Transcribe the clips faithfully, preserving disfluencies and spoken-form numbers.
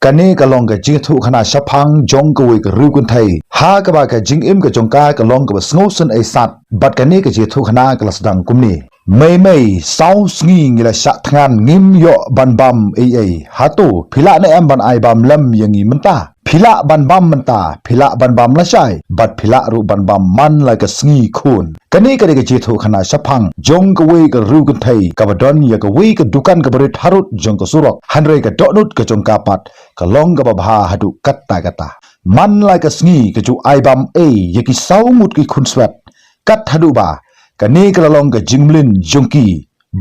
Kane ka long ka jingïathuhkhana shaphang jong kawei ka riew kynthei ha kaba ka jingim ka jong ka ka long kaba sngewsynei sat. Bad kane ka jingïathuhkhana ka la sdang kumne: Mei mei, saw sngi ngi la shah thngan ngim ïoh ban bam ei ei. Hato phi lah ne em ban ai bam lem ïa ngi mynta? Phi lah ban bam mynta, phi lah ban bam lashai, bad phi lah ruh ban bam man la ka sngi khun. Kane ka dei ka jingïathuhkhana shaphang jong kawei ka riew kynthei kaba don ïa kawei ka dukan kaba rit harud jong ka surok, hynrei ka dohnud ka jong ka pat ka long kaba bha haduh katta katta. Man la ka sngi ka ju ai bam ei ïa ki saw ngut ki khun swet. Kat haduh ba kane ka la long ka jingmlien jong ki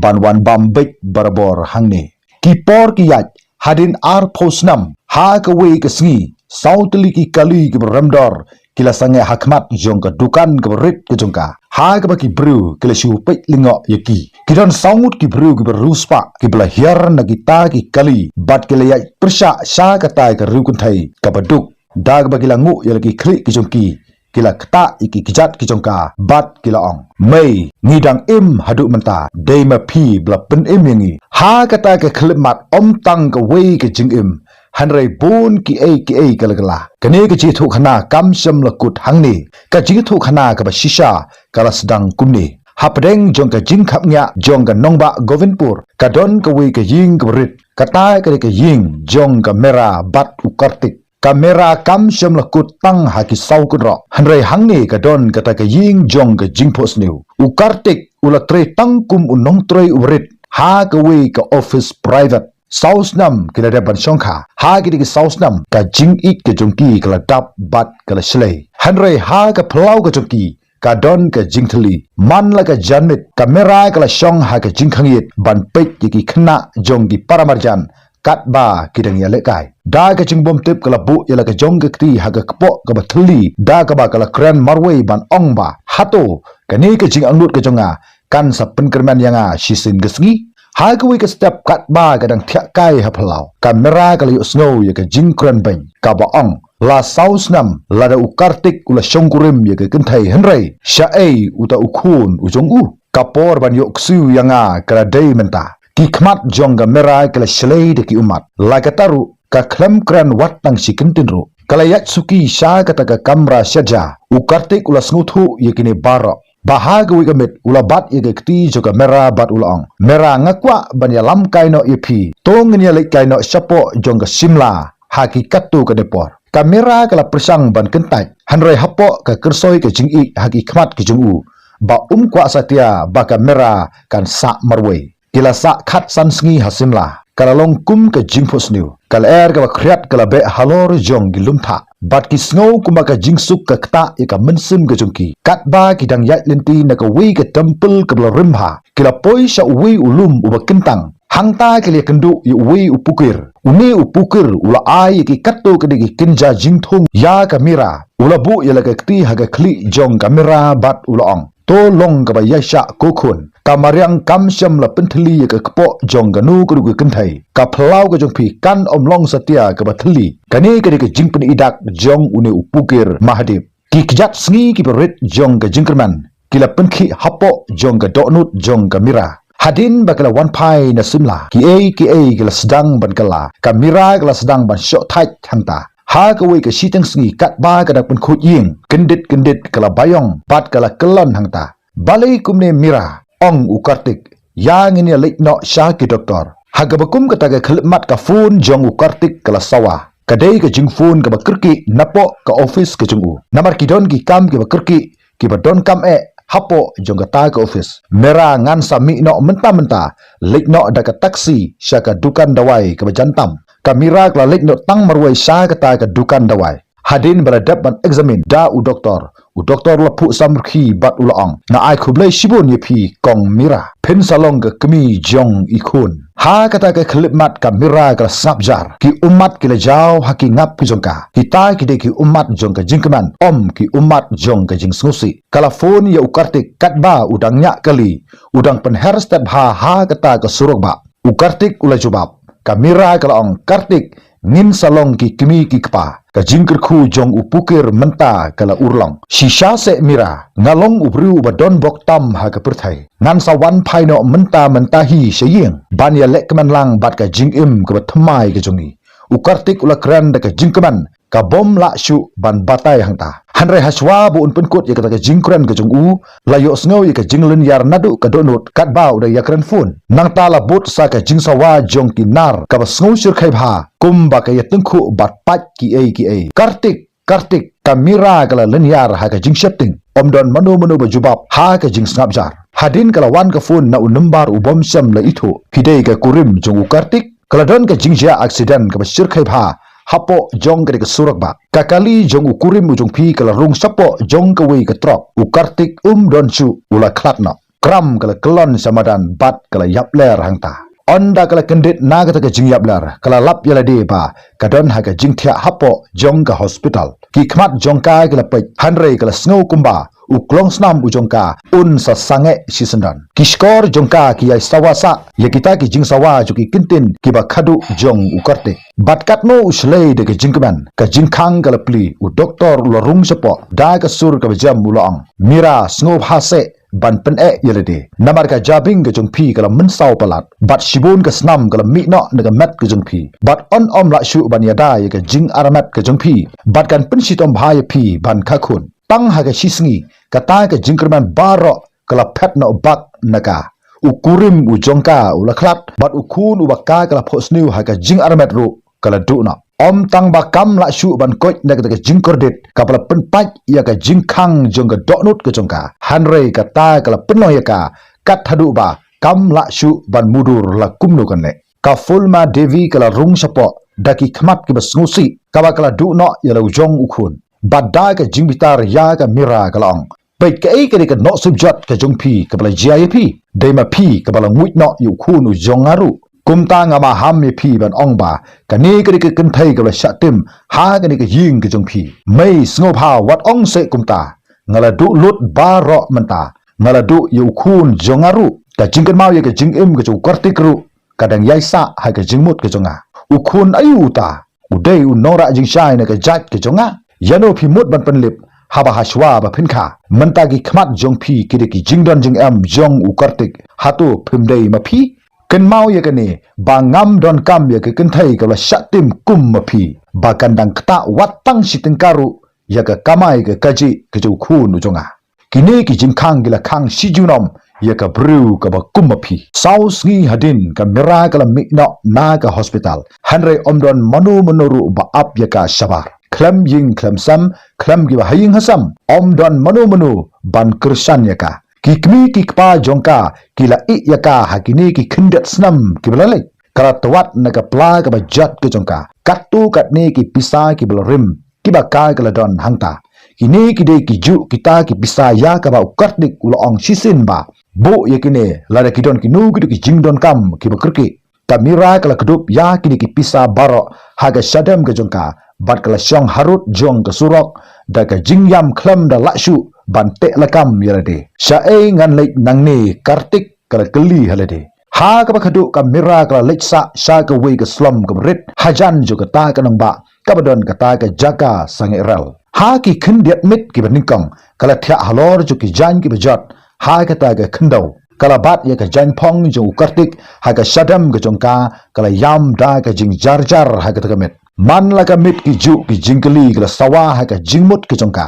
ban wan bam beit barabor hangne. Ki por ki ïaid, hadien arphew snem, ha kawei ka sngi, saw tylli ki kali kiba rem dor ki la sangeh ha khmat jong ka dukan kaba rit ka jong ka, ha kaba ki briew ki la shu peit lyngngoh ïa ki. Ki don saw ngut ki briew kiba riewspah kiba la hiar na kita ki kali bad ki la ïaid pyrshah sha kata ka riew kynthei kaba duk, da kaba ki la nguh ïa la ki khlieh ki jong ki, ki la ktah ïa ki kjat ki jong ka bad ki la ong: Mei, ngi dang im haduh mynta, dei ma phi ba la pynim ïa ngi. Ha kata ka khyllipmat ym tang kawei ka jingim, hynrei bun kiei kiei ka la kylla. Kane ka jingïathuhkhana kam shym la kut hangne. Ka jingïathuhkhana kaba shisha ka la sdang kumne: Hapdeng jong ka jingkhapngiah jong ka nongbah Govindpur ka don kawei ka ïing kaba rit. Kata ka dei ka ïing jong ka Mira bad u Kartik. Ka Mira kam shym la kut tang ha ki saw kynroh, hynrei hangne ka don kata ka ïing jong ka jingphohsniew. U Kartik u la trei tang kum u nongtrei uba rit ha kawei ka office private. Saw snem ki la dep ban shongkha. Ha kine ki saw snem ka jingïeit ka jong ki ka la dap bad ka la shlei. Hynrei ha ka phyllaw ka jong ki ka don ka jingthylli. Man la ka janmiet, ka Mira ka la shong ha ka jingkhangïit ban peit ïa ki khynnah jong ki paramarjan katba ki dang ïalehkai. Da ka jingbymtip ka la buh ïa la ka jong ka kti ha ka kpoh kaba thylli, da kaba ka la kren marwei ban ong ba: Hato kane ka jingangnud ka jong nga kan sa pynkyrmen ïa nga shisien ka sngi? Ha kawei ka step katba ka dang thiah kai ha phyllaw, ka Mira ka la ïohsngew ïa ka jingkren beiñ kaba ong: La saw snem lada u Kartik u la shongkurim ïa ka kynthei, hynrei shaei uta u khun u jong u? Ka por ban ïoh ksew ïa nga ka la dei mynta. Ki khmat jong ka Mira ki la shlei da ki ummat. La kata ruh ka khlem kren wat tang shi kyntien ruh. Ka la ïaid suki sha kata ka kamra shet ja. U Kartik u la sngewthuh ïa kine baroh. Ba ha kawei ka miet u la bat ïa ka kti jong ka Mira bad u la ong: Mira, nga kwah ban ïalam kai noh ïa phi. To ngin ïaleit kai noh shapoh jong ka Shimla ha ki katto katne por. Ka Mira ka la pyrshang ban kyntait, hynrei hapoh ka kyrsoi ka jingïeit ha ki khmat ki jong u, ba um kwah satia ba ka Mira kan sah marwei. Ki la sah khatsan sngi ha Shimla. Ka la long kum ka jingphohsniew. Ka lyer kaba khriat ka la beh halor jong ki lum thah. Bad ki sngew kumba ka jingsuk ka ktah ïa ka mynsiem ka jong ki. Katba ki dang ïaid lynti na kawei ka temple kaba la rim bha, ki la poi sha uwei u lum uba kyntang. Hangta ki la ïakynduh ïa uwei u pukir. Une u pukir u la ai ïa ki katto katne ki kynja jingthung ïa ka Mira. U la buh ïa la ka kti ha ka khlieh jong ka Mira bad u la ong: To long kaba ïaishah ko khun. Ka mariang kam shym la pynthylli ïa ka kpoh jong kano kano ka kynthei. Ka phyllaw ka jong phi kan ym long satia kaba thylli. Kane ka dei ka jingpyni dak jong une u pukir Mahadev. Ki kjat sngi kiba rit jong ka jingkyrmen ki la pynkhih hapoh jong ka dohnud jong ka Mira. Hadien ba ki la wan phai na Shimla, kiei kiei ki la sdang ban kylla. Ka Mira ka la sdang ban shoh thait hangta. Ha kawei ka shiteng sngi katba ka dang pynkhuid ïing, kyndit kyndit ka la baïong bad ka la kyllon hangta. Balei kumne Mira? Ong u Kartik. Ïa ngin ïaleit noh sha ki doktor. Ha kaba kum kata ka khyllipmat ka phone jong u Kartik ka la sawa. Ka dei ka jingphone kaba kyrkieh napoh ka office ka jong u. Namar ki don ki kam kiba kyrkieh kiba donkam eh hapoh jong kata ka office. Mira, ngan sa mih noh mynta mynta. Leit noh da ka taxi sha ka dukan dawai kaba jan tam. Ka Mira ka la leit noh tang marwei sha kata ka dukan dawai. Hadien ba la dep ban examine da u doktor, u doktor u la phuh samrkhie bad u la ong: Nga ai khublei shibun ïa phi kong Mira. Phin sa long ka kmie jong i khun. Ha kata ka khyllipmat ka Mira ka la sngap jar. Ki ummat ki la jaw ha ki ngap ki jong ka. Kita ki dei ki ummat jong ka jingkmen, ym ki ummat jong ka jingsngewsih. Ka la phone ïa u Kartik katba u dang ñiah kali, u dang pynher stet bha ha kata ka surok bah. U Kartik u la jubab. Ka Mira ka la ong: Kartik, ngin sa long ki kmie ki kpa. Ka jingkyrkhu jong u pukir mynta ka la urlong. Shisha seh Mira, nga long u briew uba don bok tam ha ka pyrthei. Ngan sa wan phai noh mynta mynta hi sha ïing ban ïalehkmen lang bad ka jingim kaba thymmai ka jong ngi. u Kartik u la kren da ka jingkmen ka bym lah shuh ban batai hangta. Hynrei hashwa ba un pynkut ïa kata ka jingkren ka jong u, la ïohsngew ïa ka jinglynñiar naduh ka dohnud katba u dang ïakren phone. Nangta la bud sa ka jingsawa jong ki nar kaba sngew shyrkhei bha, kumba ka ïatyngkhuh bad pait kiei kiei. Kartik, Kartik, ka Mira ka la lynñiar ha ka jingsheptieng. Ym don mano mano ba jubab ha ka jingsngap jar. Hadien ka la wan ka phone na u number u bym shym la ithuh. Phi dei ka kurim jong u Kartik? Ka la don ka jingjia accident kaba shyrkhei bha hapoh jong ka dei ka surok ba. Ka kali jong u kurim u jong phi ka la rung shapoh jong kawei ka trok. U Kartik um don shuh, u la khlad noh. Kram ka la kyllon sha madan bad ka la ïapler hangta. Ynda ka la kyndit na kata ka jingïapler, ka la lap ïa lade ba ka don ha ka jingthiah hapoh jong ka hospital. Ki khmat jong ka ki la peit, hynrei ka la sngew kumba u klongsnam u jong ka un sa sangeh shisyndon. Ki shkor jong ka ki ïai sawa sah ïa kita ki jingsawa jong ki kyntien kiba khadduh jong u Kartik. Bad katno u shlei da ka jingkmen, ka jingkhang ka la plie, u doktor u la rung shapoh da ka sur kaba jem, u la ong, Mira, sngewbha seh ban pyneh ïa lade. Namar ka jabieng ka jong phi ka la mynsaw palat, bad shibun ka snam ka la mih noh na ka met ka jong phi. Bad yn ym lah shuh ban ïada ïa ka jingarmet ka jong phi, bad kan pynshitom bha ïa phi ban kha khun. Tang ha ka shisngi, kata ka jingkyrmen baroh ka la phet noh bak na ka. U kurim u jong ka u la khlad, bad u khun uba ka ka la phohsniew ha ka jingarmet ruh ka la duh noh. Ym tang ba kam lah shuh ban koit na kata ka jingkordit kaba la pynpait ïa ka jingkhang jong ka dohnud ka jong ka, hynrei kata ka la pynlong ïa ka kat haduh ba kam lah shuh ban mudui la kumno kan leh. Ka Fulma Devi ka la rung shapoh da ki khmat kiba sngewsih, kaba ka la duh noh ïa la u jong u khun. Bad da ka jingbitar ïa ka Mira ka la ong, peit kaei ka dei ka nohsip jot ka jong phi kaba la jia ïa phi. Dei ma phi kaba la nguid noh ïa u khun u jong nga ruh. Kumta nga maham ïa phi ban ong ba kane ka dei ka kynthei kaba la shah tim ha kane ka ïing ka jong phi. Mei, sngewbha wat ong seh kumta. Nga la duh lut baroh mynta. Nga la duh ïa u khun jong nga ruh. Ka jingkynmaw ïa ka jingim ka jong u Kartik ruh ka dang ïai sah ha ka jingmut ka jong nga. U khun aïu uta? U dei u nongrah jingshai na ka jait ka jong nga. Ïano phi mut ban pynlip haba hashwa ba phin kha? Mynta ki khmat jong phi ki dei ki jingdon jingem jong u Kartik. Hato phim dei ma phi? Kynmaw ïa kane, ba ngam donkam ïa ka kynthei kaba la shah tim kum ma phi, ba kan dang ktah wat tang shi tyngka ruh ïa ka kamai ka kajih ka jong u khun u jong nga. Kine ki jingkhang ki la khang shi junom ïa ka briew kaba kum ma phi. Saw sngi hadien ka Mira ka la mih noh na ka hospital, hynrei ym don mano mano ruh ba ap ïa ka shabar. Khlem ïing khlem sem, khlem kiba ha ïing ha sem, ym don mano mano ban kyrshan ïa ka. Ki kmie ki kpa jong ka ki la ïeh ïa ka ha kine ki khyndiat snem kiba la leit. Ka la twad na ka pla kaba jot ka jong ka. Katto katne ki pisa kiba la rim, kiba ka ka la don hangta. Kine ki dei ki juh kita ki pisa ïa kaba u Kartik u la ong shisien ba buh ïa kine, lada ki don kino kino ki jingdonkam kiba kyrkieh. Ka Mira ka la kdup ïa kine ki pisa baroh ha ka shadem ka jong ka, bad ka la shong harud jong ka surok da ka jingïam khlem da lah shuh ban teh lakam ïa lade. Shaei ngan leit nangne, Kartik ka la kylli ha lade. Ha kaba khadduh ka Mira ka la leit sah sha kawei ka slum kaba rit hajan jong kata ka nongbah kaba don kata ka jaka sangeh rel. Ha ki khyndiat miet kiba nyngkong ka la thiah halor jong ki jaiñ kiba jot ha kata ka khyndew. Ka la bat ïa ka jaiñphong jong u Kartik ha ka shadem ka jong ka, ka la ïam da ka jingjarjar ha kata ka miet. Man la ka miet ki juh ki jingkylli ki la sawa ha ka jingmut ka jong ka.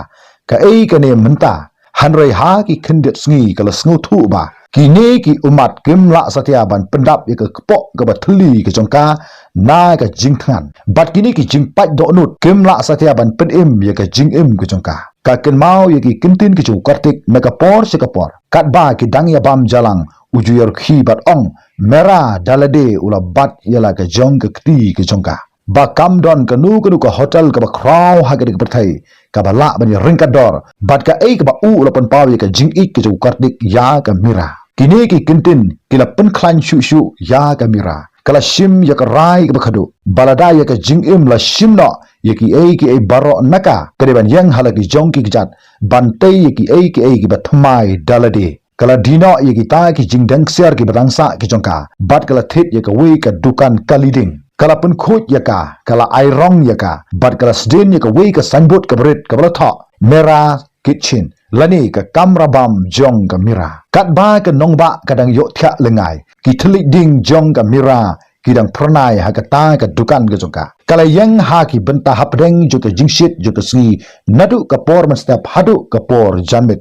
Kaei kane mynta? Hynrei ha ki khyndiat sngi ka la sngewthuh ba kine ki ummat kim lah satia ban pyndap ïa ka kpoh kaba thylli ka jong ka na ka jingthngan. Bad kine ki jingpait dohnud kim lah satia ban pynim ïa ka jingim ka jong ka. Ka kynmaw ïa ki kyntien ka jong u Kartik na ka por sha ka por. Katba ki dang ïa bam jalang, u ju ïa rkhie bad ong, Mira, da lade u la bat ïa la ka jong ka kti ka jong ka. Ba kam don kano kano ka hotel kaba khraw ha kane ka pyrthei kaba lah ban ïa ryngkat dor bad kaei kaba u la pynpaw ïa ka jingïeit ka jong u Kartik ïa ka Mira. Kine ki kyntien ki la pynkhlaiñ shuh shuh ïa ka Mira. Ka la shim ïa ka rai kaba khadduh ba lada ïa ka jingim la shim noh ïa kiei kiei baroh na ka, ka dei ban ïeng ha la ki jong ki kjat ban tei ïa kiei kiei kiba thymmai da lade. Ka la die noh ïa kita ki jingdeng ksiar kiba dang sah ki jong ka, bad ka la thied ïa kawei ka dukan kali ding. Ka la pynkhuid ïa ka, ka la airong ïa ka, bad ka la sdien ïa kawei ka signboard kaba rit kaba la thoh, Mira Kitchen, lane ka kamra bam jong ka Mira. Katba ka nongbah ka dang ïohthiah lyngngai, ki thylliej ding jong ka Mira ki dang phyrnai ha kata ka dukan ka jong ka. Ka la ïeng ha ki bynta hapdeng jong ka jingshit jong ka sngi naduh ka por mynstep haduh ka por janmiet.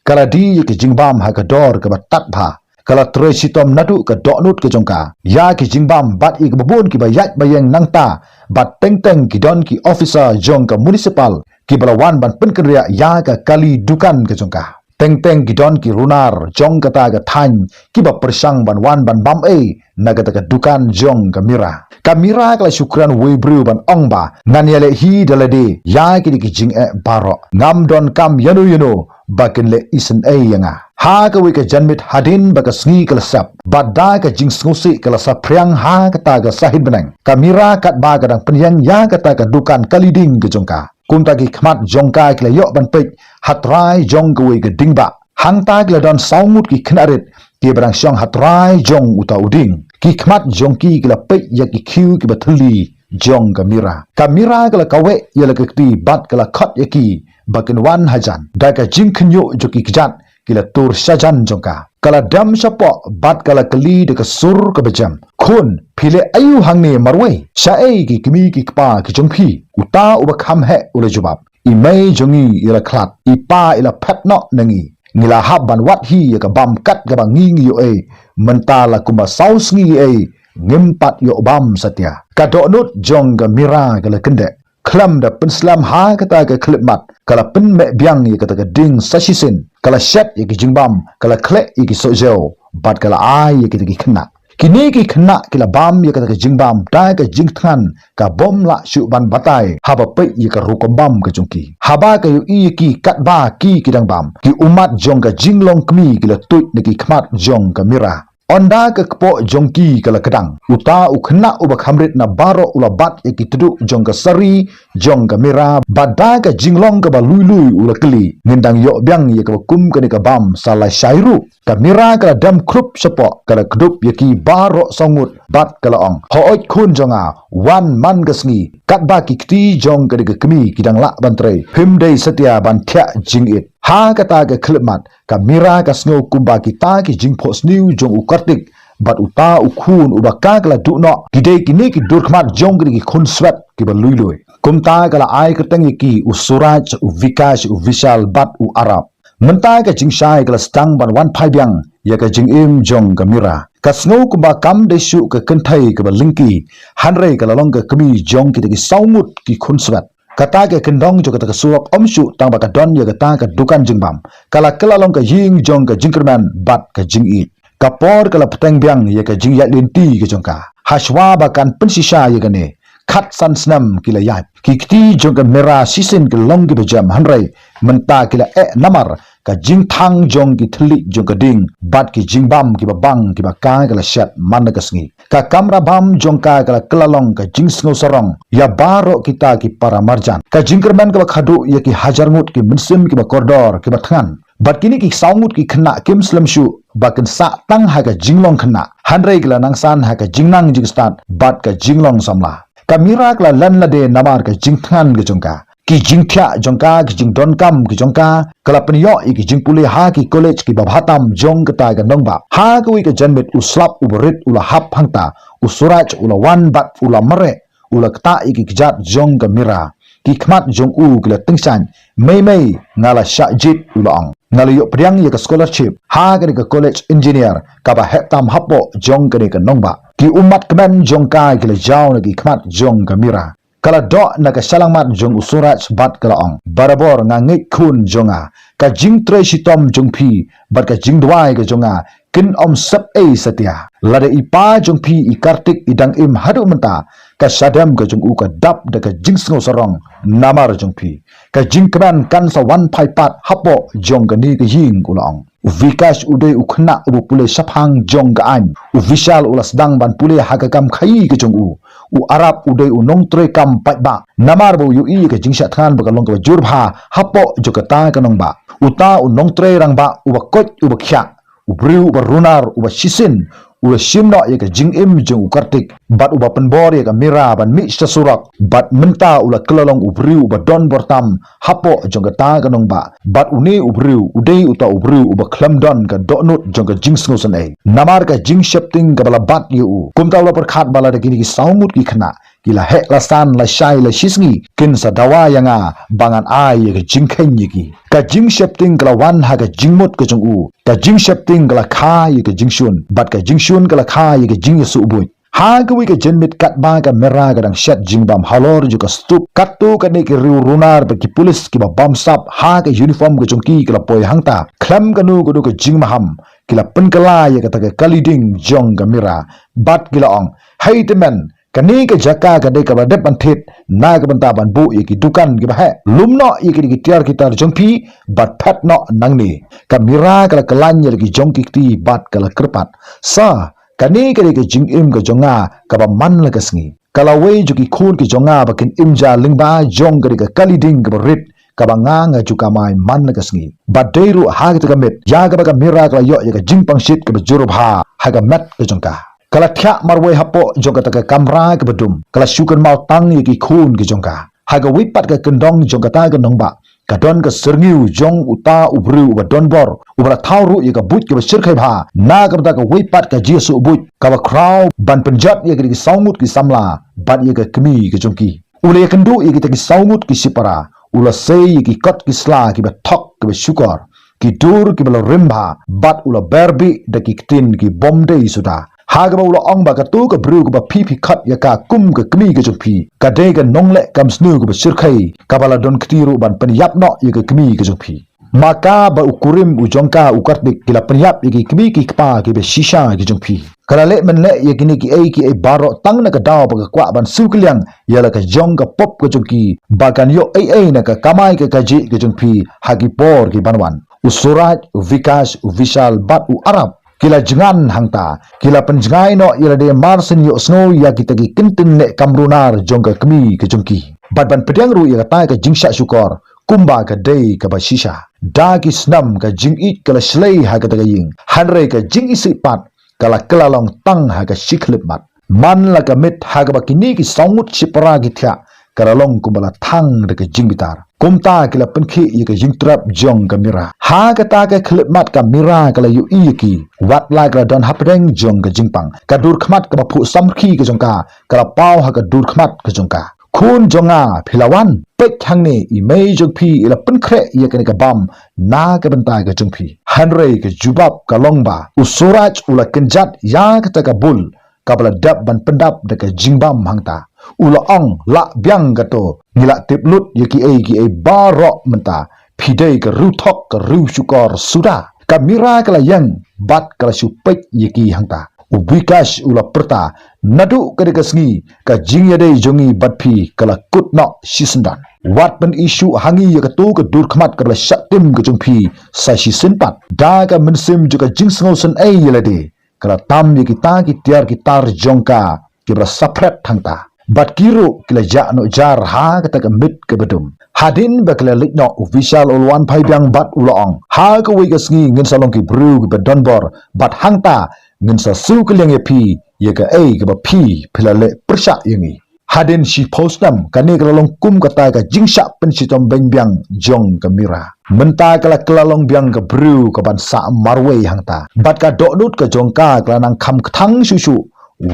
Ka la die ïa ki jingbam ha ka dor kaba tad bha. Ka la trei shitom naduh ka dohnud ka jong ka ïa ki jingbam bad ïa kiba bun kiba ïaid ba ïeng nangta, bad teng teng ki don ki officer jong ka municipal kiba la wan ban pynkynriah ïa ka kali dukan ka jong ka. Teng teng ki don ki runar jong kata ka thaiñ kiba pyrshang ban wan ban bam ei na kata ka dukan jong ka Mira. Ka Mira ka la shu kren wei briew ban ong ba, ngan ïaleh hi da lade ïa kine ki jingeh baroh. Ngam donkam ïano ïano ba kin leh isynei ïa nga. Ha kawei ka janmiet hadien ba ka sngi ka la sep, bad da ka jingsngewsih ka la saphriang ha kata ka sahit bneng, ka Mira katba ka dang pynïeng ïa kata ka dukan kali ding ka jong ka, kumta ki khmat jong ka ki la ïoh ban peit ha trai jong kawei ka dieng bah. Hangta ki la don saw ngut ki khynnah rit kiba dang shong ha trai jong uta u dieng. Ki khmat jong ki ki la peit ïa ki khiew kiba thylli jong ka Mira. Ka Mira ka la kaweh ïa la ka kti bad ka la khot ïa ki ba kin wan hajan. Da ka jingkhynñiuh jong ki kjat ki la tur shajan jong ka. Ka la dem shapoh bad ka la kylli da ka sur kaba jem, khun, phi leh aïu hangne marwei? Shaei ki kmie ki kpa ki jong phi? Uta uba kham heh u la jubab, i mei jong ngi i la khlad, i pa i la phet noh na ngi. Ngi la hap ban wad hi ïa ka bam kat kaba ngi ngi ïoh ei. Mynta la kumba saw sngi ei ngim pat ïoh bam satia. Ka dohnud jong ka Mira ka la kyndeh. Khlem da pynslem ha kata ka khyllipmat, ka la pynmeh biang ïa kata ka dieng sa shisien. Ka la shet ïa ki jingbam, ka la khleh ïa ki sohjew, bad ka la ai ïa kita ki khynnah. Kine ki khynnah ki la bam ïa kata ka jingbam da ka jingthngan, ka bym lah shuh ban batai haba peit ïa ka rukom bam ka jong ki. Haba ka ïohi ïa ki katba ki ki dang bam, ki ummat jong ka jinglong kmie ki la tuid na ki khmat jong ka Mira. Ynda ka kpoh jong ki ka la kdang, uta u khynnah uba kham rit na baroh u la bat ïa ki tduh jong ka sari jong ka Mira, bad da ka jinglong kaba lui lui u la kylli, ngin dang ïoh biang ïa kaba kum kane ka bam sa lashai ruh? Ka Mira ka la dem khrup shapoh, ka la kdup ïa ki baroh saw ngut bad ka la ong, hooid khun jong nga, wan man ka sngi. Katba ki kti jong kane ka kmie ki dang lah ban trei, phim dei satia ban thiah jingit. Ha kata ka khyllipmat, ka Mira ka sngew kumba kita ki jingphohsniew jong u Kartik bad uta u khun uba ka la duh noh, ki dei kine ki dur khmat jong kine ki khun swet kiba lui lui. Kumta ka la ai kyrteng ïa ki u Suraj, u Vikash, u Vishal bad u Arab. Mynta ka jingshai ka la sdang ban wan phai biang ïa ka jingim jong ka Mira. Ka sngew kumba kam dei shuh ka kynthei kaba lyngkhi, hynrei ka la long ka kmie jong kita ki saw ngut ki khun swet. Kata ka kyndong jong kata ka surok ym shuh tang ba ka don ïa kata ka dukan jingbam. Ka la kylla long ka ïing jong ka jingkyrmen bad ka jingïeit. Ka por ka la bteng biang ïa ka jingïaid lynti ka jong ka. Hashwa ba kan pynshisha ïa kane, khatsan snem ki la ïaid. Ki kti jong ka Mira shisien ki la long kiba jem, hynrei mynta ki la eh namar ka jingthang jong ki thylliej jong ka dieng bad ki jingbam kiba bang kiba ka ka la shet man la ka sngi. Ka kamra bam jong ka ka la kylla long ka jingsngew sarong ïa baroh kita ki para marjan. Ka jingkyrmen kaba khadduh ïa ki hajar ngut ki mynsiem kiba kordor kiba thngan. Bad kine ki saw ngut ki khynnah kim slem shuh ba kin sah tang ha ka jinglong khynnah, hynrei ki la nangsan ha ka jingnang jingstad bad ka jinglong samla. Ka Mira ka la len lade namar ka jingthngan ka jong ka. Ki jingthiah jong ka, ki jingdonkam ka jong ka, ka la pynïoh ïa ki jingpule ha ki college kiba bha tam jong kata ka nongbah. Ha kawei ka janmiet u slap uba rit u la hap hangta, u Suraj u la wan bad u la mareh, u la ktah ïa ki kjat jong ka Mira. Ki khmat jong u ki la tyngshaiñ. Mei mei, nga la shah jied, u la ong. Nga la ïoh pdiang ïa ka scholarship ha kane ka college engineer kaba heh tam hapoh jong kane ka nongbah. Ki ummat kmen jong ka ki la jaw na ki khmat jong ka Mira. Ka la doh na ka shyllangmat jong u Suraj bad ka la ong, barabor nga ngeit khun jong nga. Ka jingtrei shitom jong phi bad ka jingduwai ka jong nga kin ym sep ei satia. Lada i pa jong phi i Kartik i dang im haduh mynta, ka shadem ka jong u ka dap da ka jingsngew sarong namar jong phi. Ka jingkmen kan sa wan phai pat hapoh jong kane ka ïing, u la ong. U Vikash u dei u khynnah uba pule shaphang jong ka aiñ. U Vishal u la sdang ban pule ha ka kam khaïi ka jong u. U Arab u dei u nongtrei kam paidbah. Namar ba u ïohi ïa ka jingshah thngan ba ka long kaba jur bha hapoh jong kata ka nongbah. Uta u nongtrei rangbah uba koit uba khiah. U briew uba runar uba shisien u la shim noh ïa ka jingim jong u Kartik bad uba pynbor ïa ka Mira ban mih sha surok, bad mynta u la kylla long u briew uba don bor tam hapoh jong kata ka nongbah, bad une u briew u dei uta u briew uba khlem don ka dohnud jong ka jingsngewsynei. Namar ka jingsheptieng kaba la bat ïa u, kumta u la pyrkhat ba lada kine ki saw ngut ki khynnah ki la heh la san, la shai la shisngi, kin sa dawa ïa nga ba ngan ai ïa ka jingkheiñ ïa ki. Ka jingsheptieng ka la wan ha ka jingmut ka jong u. Ka jingsheptieng ka la kha ïa ka jingshun, bad ka jingshun ka la kha ïa ka jingïasuhbuit. Ha kawei ka janmiet katba ka Mira ka dang shet jingbam halor jong ka stup, katto katne ki riew runar bad ki pulit kiba bamsap ha ka uniform ka jong ki ki la poi hangta. Khlem kano kano ka jingmaham, ki la pynkylla ïa kata ka kali ding jong ka Mira, bad ki la ong, "Hei tymmen, kane ka jaka ka dei kaba dep ban thied na ka bynta ban buh ïa ki dukan kiba heh. Lum noh ïa kine ki tiar ki tar jong phi bad phet noh nangne." Ka Mira ka la kylla ïa la ki jong ki kti bad ka la kyrpad, "Sir, kane ka dei ka jingim ka jong nga kaba man la ka sngi. Ka lawei jong ki khun ki jong nga ba kin im ja lyngba jong kane ka kali ding kaba rit kaba nga nga ju kamai man la ka sngi." Bad dei ruh ha kata ka miet ïa kaba ka Mira ka la ïoh ïa ka jingpang shit kaba jur bha ha ka met ka jong ka. Ka la thiah marwei hapoh jong kata ka kamra kaba dum. Ka la shu kynmaw tang ïa ki khun ki jong ka. Ha kawei pat ka kyndong jong kata ka nongbah, ka don ka syrngiew jong uta u briew uba don bor, uba la thaw ruh ïa ka buit kaba shyrkhei bha na ka bynta kawei pat ka jingïasuhbuit kaba khraw ban pynjot ïa ki saw ngut ki samla bad ïa ka kmie ka jong ki. U la ïakynduh ïa kita ki saw ngut ki shipara, u la sei ïa ki kot ki sla kiba thok kiba shukor, ki dur kiba la rim bha, bad u la ber bih da ki ktien ki bym dei suda. Ha kaba u la ong ba kato ka briew kaba phi phi khot ïa ka kum ka kmie ka jong phi, ka dei ka nongleh kam sniew kaba shyrkhei, kaba la don kti ruh ban pynïap noh ïa ka kmie ka jong phi. Ma ka bad u kurim u jong ka u Kartik ki la pynïap ïa ki kmie ki kpa kiba shisha ki jong phi. Ka la leh mynleh ïa kine kiei kiei baroh tang na ka daw ba ka kwah ban siew kylliang ïa la ka jong ka pop ka jong ki, ba kan ïoh ei ei na ka kamai ka kajih ka jong phi ha ki por ki ban wan. U Suraj, u Vikash, u Vishal bad u Arab ki la jngan hangta, ki la pynjngai noh ïa lade mar syn ïohsngew ïa kita ki kyntien leh kam runar jong ka kmie ka jong ki, bad ban pdiang ruh ïa kata ka jingshah shukor kumba ka dei kaba shisha. Da ki snam ka jingïeit ka la shlei ha kata ka ïing, hynrei ka jingisih pat ka la kylla long tang ha ka shi khyllipmat. Man la ka miet ha kaba kine ki saw ngut shipara ki thiah, ka la long kumba la thang da ka jingbitar. Kumta ki la pynkhih ïa ka jingtrep jong ka Mira. Ha kata ka khyllipmat ka Mira ka la ïohi ïa ki, wat la ka la don hapdeng jong ka jingpang. Ka dur khmat kaba phuh samrkhie ka jong ka, ka la paw ha ka dur khmat ka jong ka. "Khun jong nga, phi la wan? Peit hangne, i mei jong phi i la pynkhreh ïa kane ka bam na ka bynta ka jong phi." Hynrei ka jubab ka long ba u Suraj u la kynjat ïa kata ka bul kaba la dep ban pyndap da ka jingbam hangta. U la ong, "Lah biang kato, ngi la tip lut ïa kiei kiei baroh mynta. Phi dei ka riewthok ka riewshukor suda." Ka Mira ka la ïeng bad ka la shu peit ïa ki hangta. U Vikash u la pyrta, "Naduh kane ka sngi ka jingïadei jong ngi bad phi ka la kut noh shisyndon. Wat pyni shuh ha ngi ïa kato ka dur khmat kaba la shah tim ka jong phi sa shisien pat." Da ka mynsiem jong ka jingsngewsynei ïa lade, ka la tam ïa kita ki tiar ki tar jong ka kiba la saphret hangta. Bad ki ruh ki la jah noh jar ha kata ka miet kaba dum. Hadien ba ki la leit noh, u Vishal u la wan phai biang bad u la ong, "Ha kawei ka sngi ngin sa long ki briew kiba don bor, bad hangta ngin sa siew kylliang ïa phi ïa kaei kaba phi phi la leh pyrshah ïa ngi." Hadien shiphew snem, kane ka la long kum kata ka jingshah pynshitom beiñ biang jong ka Mira. Mynta ka la kylla long biang ka briew kaban sah marwei hangta, bad ka dohnud ka jong ka ka la nang kham kthang shuh shuh.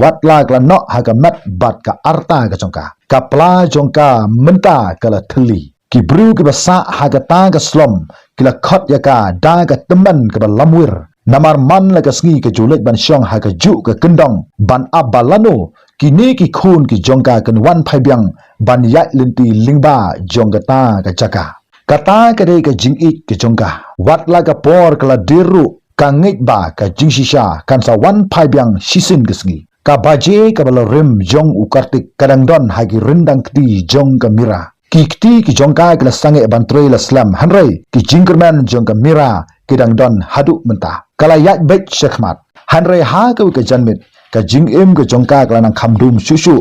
Wat la ka la noh ha ka met bad ka arta ka jong ka, ka pla jong ka mynta ka la thylli. Ki briew kiba sah ha kata ka slum ki la khot ïa ka da ka tymmen kaba lamwir. Namar man la ka sngi ka ju leit ban shong ha kajuh ka kyndong ban ap ba lano kine ki khun ki jong ka kin wan phai biang ban ïaid lynti lyngba jong kata ka jaka. Kata ka dei ka jingïeit ka jong ka. Wat la ka por ka la dier ruh, ka ngeit ba ka jingshisha kan sa wan phai biang shisien ka sngi. Ka baje kaba la rim jong u Kartik ka dang don ha ki ryndang kti jong ka Mira. Ki kti ki jong ka ki la sangeh ban trei la slem, hynrei ki jingkyrmen jong ka Mira ki dang don haduh mynta. Ka la ïaid beit shakhmat, hynrei ha kawei ka janmiet ka jingim ka jong ka ka la nang kham dum shuh shuh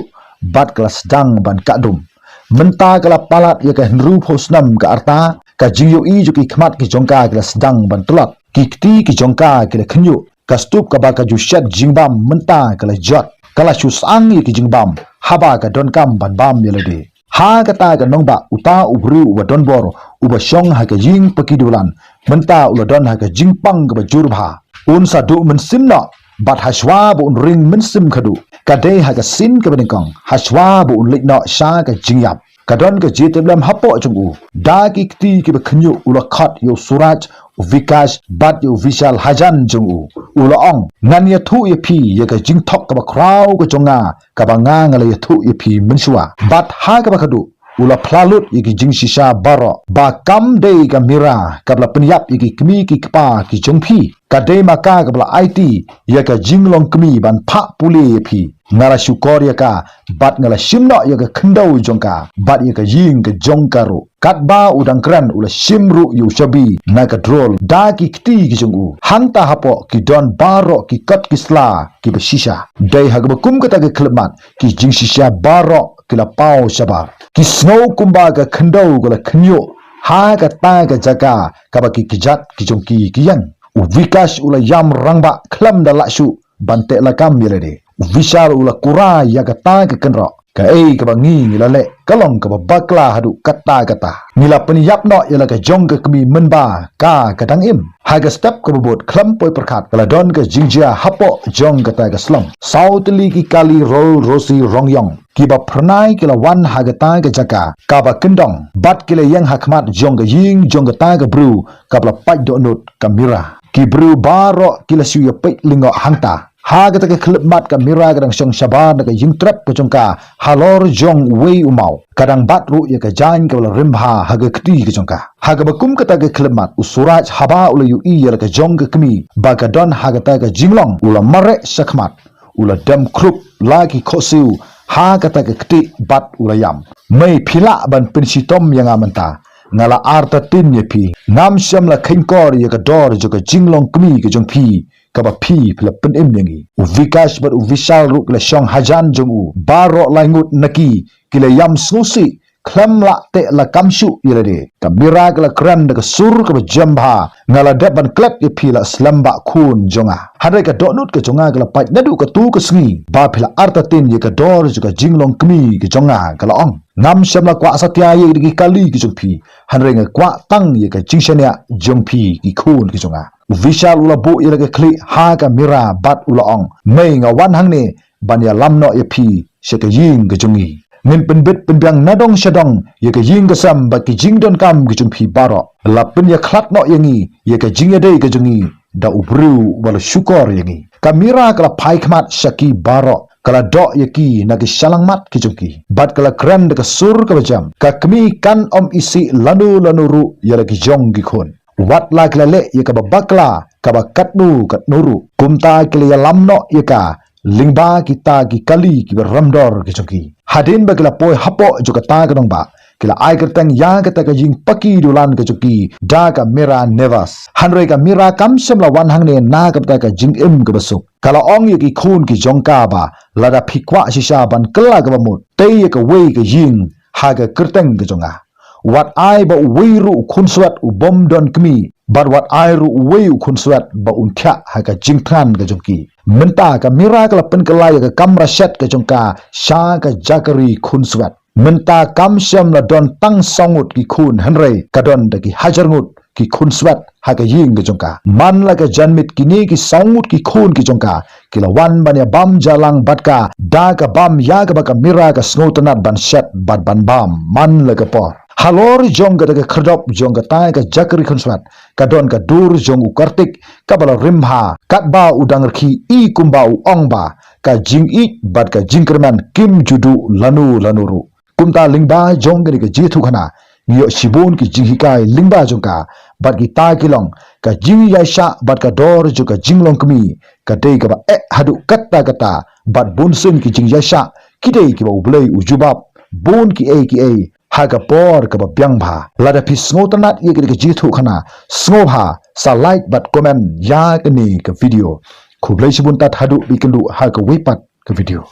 bad ka la sdang ban kah dum. Mynta ka la palat ïa ka hynriewphew snem ka arta, ka jingïohi jong ki khmat ki jong ka ki la sdang ban tlot. Ki kti ki jong ka ki la khynñiuh, Ka stup kaba ka ju shet jingbam mynta ka la jot. Ka la shu sang ïa ki jingbam haba ka donkam ban bam ïa lade. Ha kata ka nongbah uta u briew uba don bor uba shong ha ka ïing paki dulan mynta u la don ha ka jingpang kaba jur bha. Un sa duh mynsiem noh bad hashwa ba un ring mynsiem khadduh ka dei ha ka sien kaba nyngkong hashwa ba un leit noh sha ka jingïap. Ka don ka jingtip lem hapoh jong u da ki kti kiba khynñiuh u la khot ïa u Suraj, u Vikash bad ïa u Vishal hajan jong u. U la ong, ngan ïathuh ïa phi ïa ka jingthok kaba khraw ka jong nga kaba nga nga la ïathuh ïa phi mynshuwa. Bad ha kaba khadduh u la phla lut ïa ki jingshisha baroh ba kam dei ka Mira kaba la pynïap ïa ki kmie ki kpa ki jong phi. Ka dei ma ka kaba la aiti ïa ka jinglong kmie ban phah pule ïa phi. Nga la shukor ïa ka bad nga la shim noh ïa ka khyndew jong ka bad ïa ka ïing ka jong ka ruh. Katba u dang kren u la shim ruh ïa u shabi na ka drawer da ki kti ki jong u. Hangta hapoh ki don baroh ki kot ki sla kiba shisha. Dei ha kaba kum kata ka khyllipmat ki jingshisha baroh ki la paw shabar. Ki sngew kumba ka khyndew ka la khynñiuh ha kata ka jaka kaba ki kjat ki jong ki ki ïeng. U Vikash u la ïam rangbah khlem da lah shuh ban teh lakam ïa lade. U Vishal u la kura ïa kata ka kynroh. Kaei kaba ngi ngi la leh ka long kaba bakla haduh katta katta. Ngi la pynïap noh ïa la ka jong ka kmie mynba ka ka dang im. Ha ka step kaba bud khlem poi pyrkhat ka la don ka jingjia hapoh jong kata ka slum. Saw tylli ki kali rol rosi rong ïong kiba phyrnai ki la wan ha kata ka jaka kaba kyndong bad ki la ïeng ha khmat jong ka ïing jong kata ka briew kaba la pait dohnud ka Mira. Ki briew baroh ki la shu ïa peit lyngngoh hangta. Ha kata ka khyllipmat ka Mira ka dang shong shabar na ka ïingtrep ka jong ka halor jong uwei u maw. Ka dang bat ruh ïa ka jaiñ kaba la rim bha ha ka kti ka jong ka. Ha kaba kum kata ka khyllipmat u Suraj haba u la ïohi ïa la ka jong ka kmie ba ka don ha kata ka jinglong u la mareh shakhmat. U la dem khrup la ki khohsiew ha kata ka kti bad u la ïam. Mei phi lah ban pynshitom ïa nga mynta. Nga la artatien ïa phi. Ngam shym la kheiñkor ïa ka dor jong ka jinglong kmie ka jong phi kaba phi phi la pynim ïa ngi. U Vikash bad u Vishal ruh ki la shong hajan jong u baroh lai ngut na ki ki la ïam sngewsih khlem lah teh lakam shuh ïa lade. Ka Mira ka la kren da ka sur kaba jem bha, nga la dep ban klet ïa phi la slem bah khun jong nga. Hynrei ka dohnud ka jong nga ka la pait naduh katu ka sngi ba phi la artatien ïa ka dor jong ka jinglong kmie ka jong nga ka la ong. Ngam shym la kwah satia ïa ki kali ki jong phi. Hynrei nga kwah tang ïa ka jingshaniah jong phi ki khun ki jong nga. U Vishal u la buh ïa la ka khlieh ha ka Mira bad u la ong. Mei nga wan hangne ban ïalam noh ïa phi sha ka ïing ka jong ngi. Ngin pynbit pynbiang na dong sha dong ïa ka ïing ka sem bad ki jingdonkam ka jong phi baroh. La pynïakhlad noh ïa ngi ïa ka jingïadei ka jong ngi da u briew uba la shukor ïa ngi. Ka Mira ka la phai khmat sha ki baroh ka la doh ïa ki na ki shyllangmat ki jong ki. Bad ka la kren da ka sur kaba jem. Ka kmie kan ym isih lano lano ruh ïa la ki jong ki khun. Wat la ki la leh ïa kaba bakla kaba katno katno ruh. Kumta ki la ïalam noh ïa ka lyngba kita ki kali kiba rem dor ki jong ki. Hadien ba ki la poi hapoh jong kata ka nongbah ki la ai kyrteng ïa kata ka ïing paki dulan ka jong ki da ka Mira Niwas. Hynrei ka Mira kam shym la wan hangne na kata ka jingim kaba suk. Ka la ong ïa ki khun ki jong ka ba lada phi kwah shisha ban kylla kaba mut, tei ïa kawei ka ïing ha ka kyrteng ka jong nga. Wat ai ba uwei ruh u khunswet u bym don kmie bad wat ai ruh uwei u khunswet ba un thiah ha ka jingthngan ka jong ki. Mynta ka Mira ka la pynkylla ïa ka kamra shet ka jong ka sha ka jakri khunswet. Mynta kam shym la don tang saw ngut ki khun hynrei ka don da ki hajar ngut ki khunswet ha ka ïing ka jong ka. Man la ka janmiet kine ki saw ngut ki khun ki jong ka ki la wan ban ïabam jingïalang bad ka da ka bam ïa kaba ka Mira ka sngewtynnat ban shet bad ban bam man la ka por. Halor jong kata ka khyrdop jong kata ka jakri khunswet ka don ka dur jong u Kartik kaba la rim bha katba u dang rkhie i kumba u ong ba ka jingïeit bad ka jingkyrmen kim ju duh lano lano ruh. Kumta lyngba jong kane ka jingïathuhkhana ngi ïoh shibun ki jinghikai lyngba jong ka bad kita ki long ka jingïaishah bad ka dor jong ka jinglong kmie ka dei kaba eh haduh katta katta bad bunsien ki jingïaishah ki dei kiba U Blei u jubab bun kiei kiei ha ka por kaba biang bha. Lada phi sngewtynnat ïa kane ka jingïathuhkhana sngewbha sa like bad comment ïa kane ka video. Khublei shibun tad haduh ba ïakynduh ha kawei pat ka video.